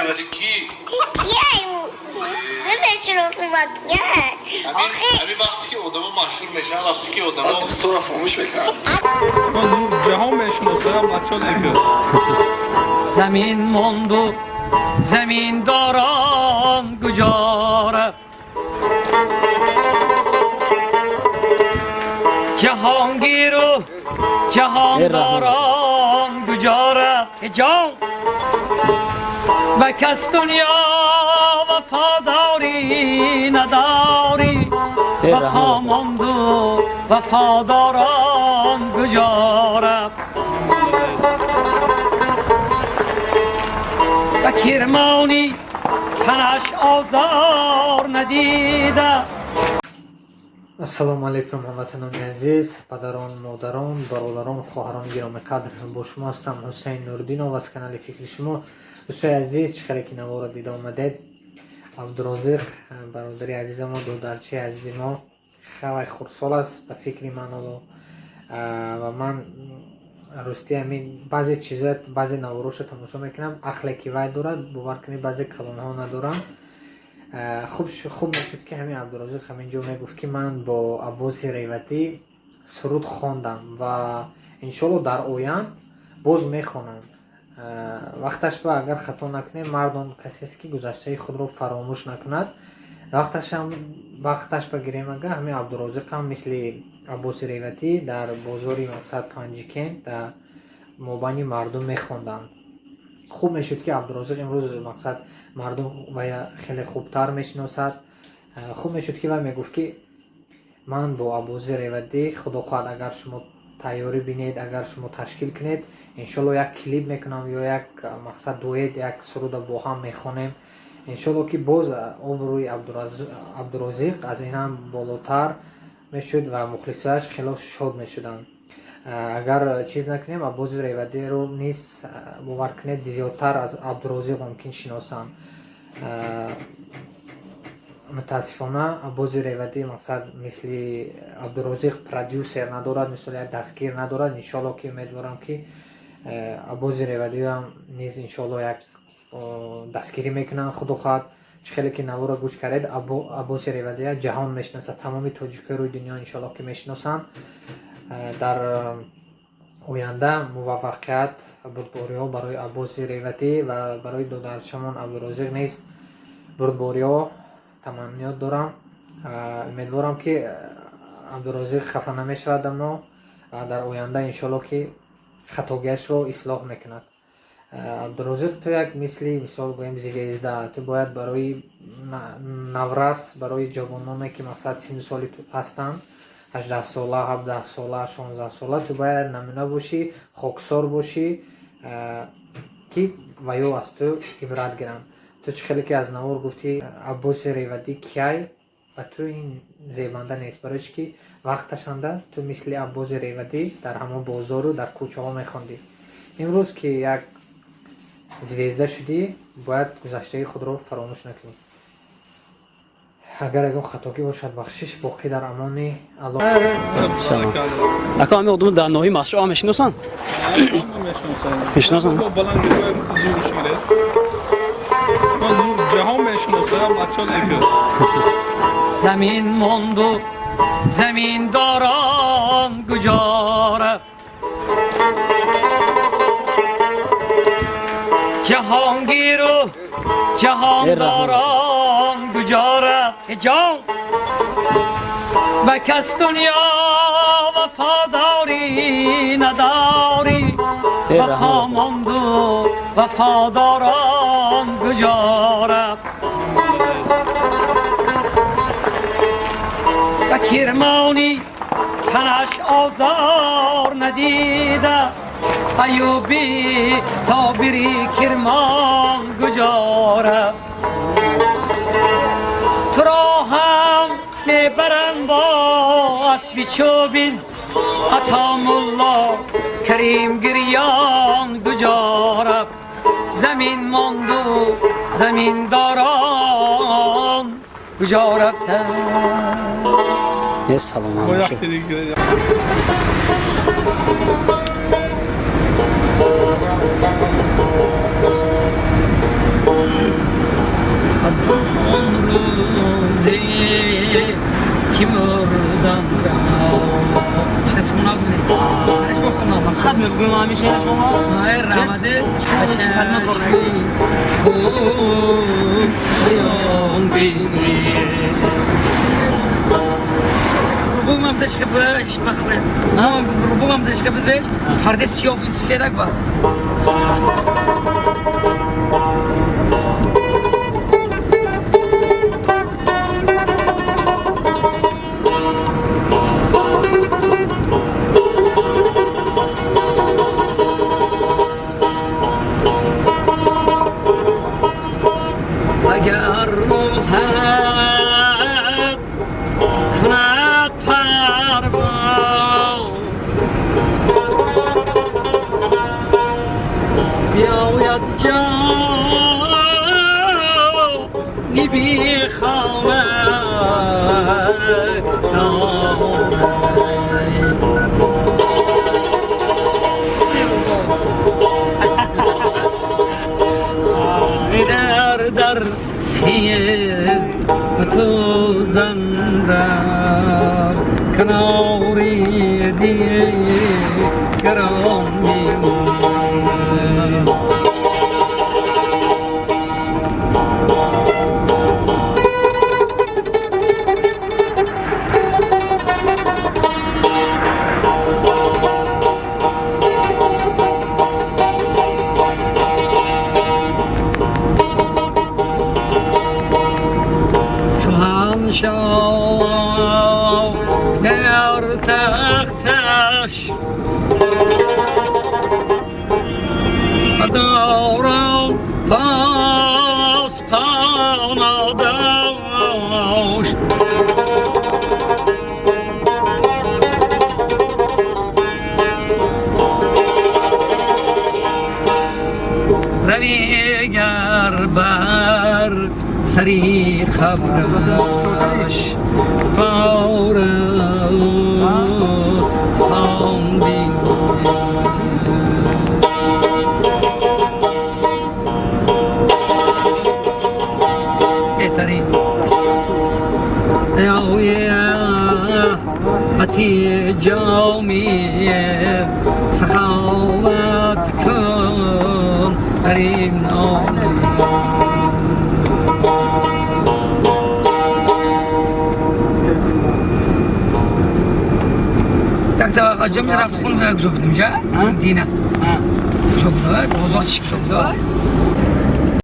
Ревати ки? Кияй? Намешиносам, кияй. Ҳамин вақте ки одамо машҳур мешаванд, вақте ки одамо дӯстора фаромӯш мекунанд. Ҷаҳон мешиносам, бачаҳо лекин. Замин монду заминдорон куҷо рафт? Ҷаҳонгиру ҷаҳондорон куҷо рафт? Ҷон ба кас дунё вафодорӣ надорӣ, вафо монду вафодорон куҷо рафт? Ба кирмонӣ танаш озор надида. Ассалому алайкум, ҳамватанони азиз, падарон, модарон, бародарон, хоҳарони гиромиқадр. Бо шумо ҳастам Ҳусайн Нурдинов аз канали Фикри шумо. Дӯстои азиз, чӣ хеле ки наворо дида омадед, Абдурозиқ бародари азизамо, додарчаи азизи мо хеле хурдсол аст ба фикри ман ҳоло, ва ман рости ҳамин баъзе чизоя, баъзе навороша тамошо мекунам, ақле ки вай дорад, бовар кунед, баъзе калонҳо надоранд. Хуб мешуд, ки ҳамин Абдурозиқ ҳамин ҷо мегуфт, ки ман бо Аббоси Реватӣ суруд хондам ва иншоалло дар оянд боз мехонам. Вақташ ба агар хато накунем, мард он касест, ки гузаштаи худро фаромӯш накунад. Вақташ ба гирем, ага ҳамин Абдурозиқ ҳам мисли Аббоси Реватӣ дар бозори мақсад Панҷикент дар мобайни мардум мехонданд. Хуб мешуд, ки Абдурозиқ имрӯз мақсад мардум вая хеле хубтар мешиносад. Хуб мешуд, ки вай мегуфт, ки ман бо Аббоси Реватӣ, худо хоҳад, агар шумо тайёрӣ бинед, агар шумо ташкил кунед, иншоалло як клип мекунам ё як мақсад дуэт, як суруда бо ҳам мехонем. Иншоалло, ки боз обрӯи Абдурозиқ аз ин ҳам болотар мешуд ва мухлисояш хело шод мешуданд. Агар чиз накунем, Аббоси Реватиро низ, бовар кунед, зиёдтар аз Абдурозиқ мумкин шиносанд. Мутаассифона, Аббоси Реватӣ мақсад мисли Абдурозиқ продюсер надорад, мисол як дастгир надорад. Иншоалло, ки умедворам, ки Аббоси Реватиам низ иншоалло як дастгирӣ мекунанд, худо хоҳад. Чӣ хеле ки наворо гӯш кардед, Аббоси Реватия ҷаҳон мешиносад, тамоми тоҷикои рӯи дунё иншоалло ки мешиносанд. Дар оянда муваффақият, бурдбориҳо барои Аббоси Реватӣ ва барои додарчамон Абдурозиқ низ бурдбориҳо таманниёт дорам. Умедворам, ки Абдурозиқ хафа намешавад аз мо ва дар оянда иншоалло ки хатогиашро ислоҳ мекунад. Абдурозиқ, ту як мисли мисол гӯем звезда, ту бояд барои наврас, барои ҷавононе, ки мақсад синну соли ту ҳастанд, 18-сола, 17-сола, 16-сола, ту бояд намуна бошӣ, хоксор бошӣ, ки ва ё аз ту ибрат гиранд. Ту чӣ хеле ки аз навор гуфтӣ, Аббоси Реватӣ кияй, ва ту ин зебанда нест, барои чӣ ки вақташанда ту мисли Аббоси Реватӣ дар ҳамон бозору дар кӯчаҳо мехондӣ. Имрӯз ки як звезда шудӣ, бояд гузаштаи худро фаромӯш накунӣ. Агар ягон хатогӣ бошад, бахшиш. Боқӣ дар амони Аллоҳ. Ака, ҳамин одамро дар ноҳияи Мастчоҳ мешиносанд? Мешиносанд? Ҷаҳон мешиносам, бачаҳо лекин. Замин монду заминдорон куҷо рафт? Ҷаҳонгиру ҷаҳондорон куҷо рафт? Ҷон ба кас дунё вафодорӣ надорӣ, вафо монду вафодорон куҷо рафт? Ба кирмонӣ танаш озор надида, Аюби Собири Кирмон куҷо рафт? Туро ҳам мебарам бо асби чӯбин, Атомулло Карим гирён куҷо рафт? Замин монду заминдорон куҷо рафтанд? Салом. خون عیان بینی ربما بدش خبرش مخبر ربما بدش خبرش هر دست سیاه سفیدک بس اگر روحت کند پرواز بیاید جانی بی خانه سر در خیز و تو زن در کناری دیگران میماند. شاه در تختش هزاران پاس پانا داشت رویگر بر سری خبرش بارد خان بی بهترین متی جامی سخاوت کن غریب نامی تک جمع رفت خون به جوب میشه دینا جوب داد بزرگ چیک جوب داد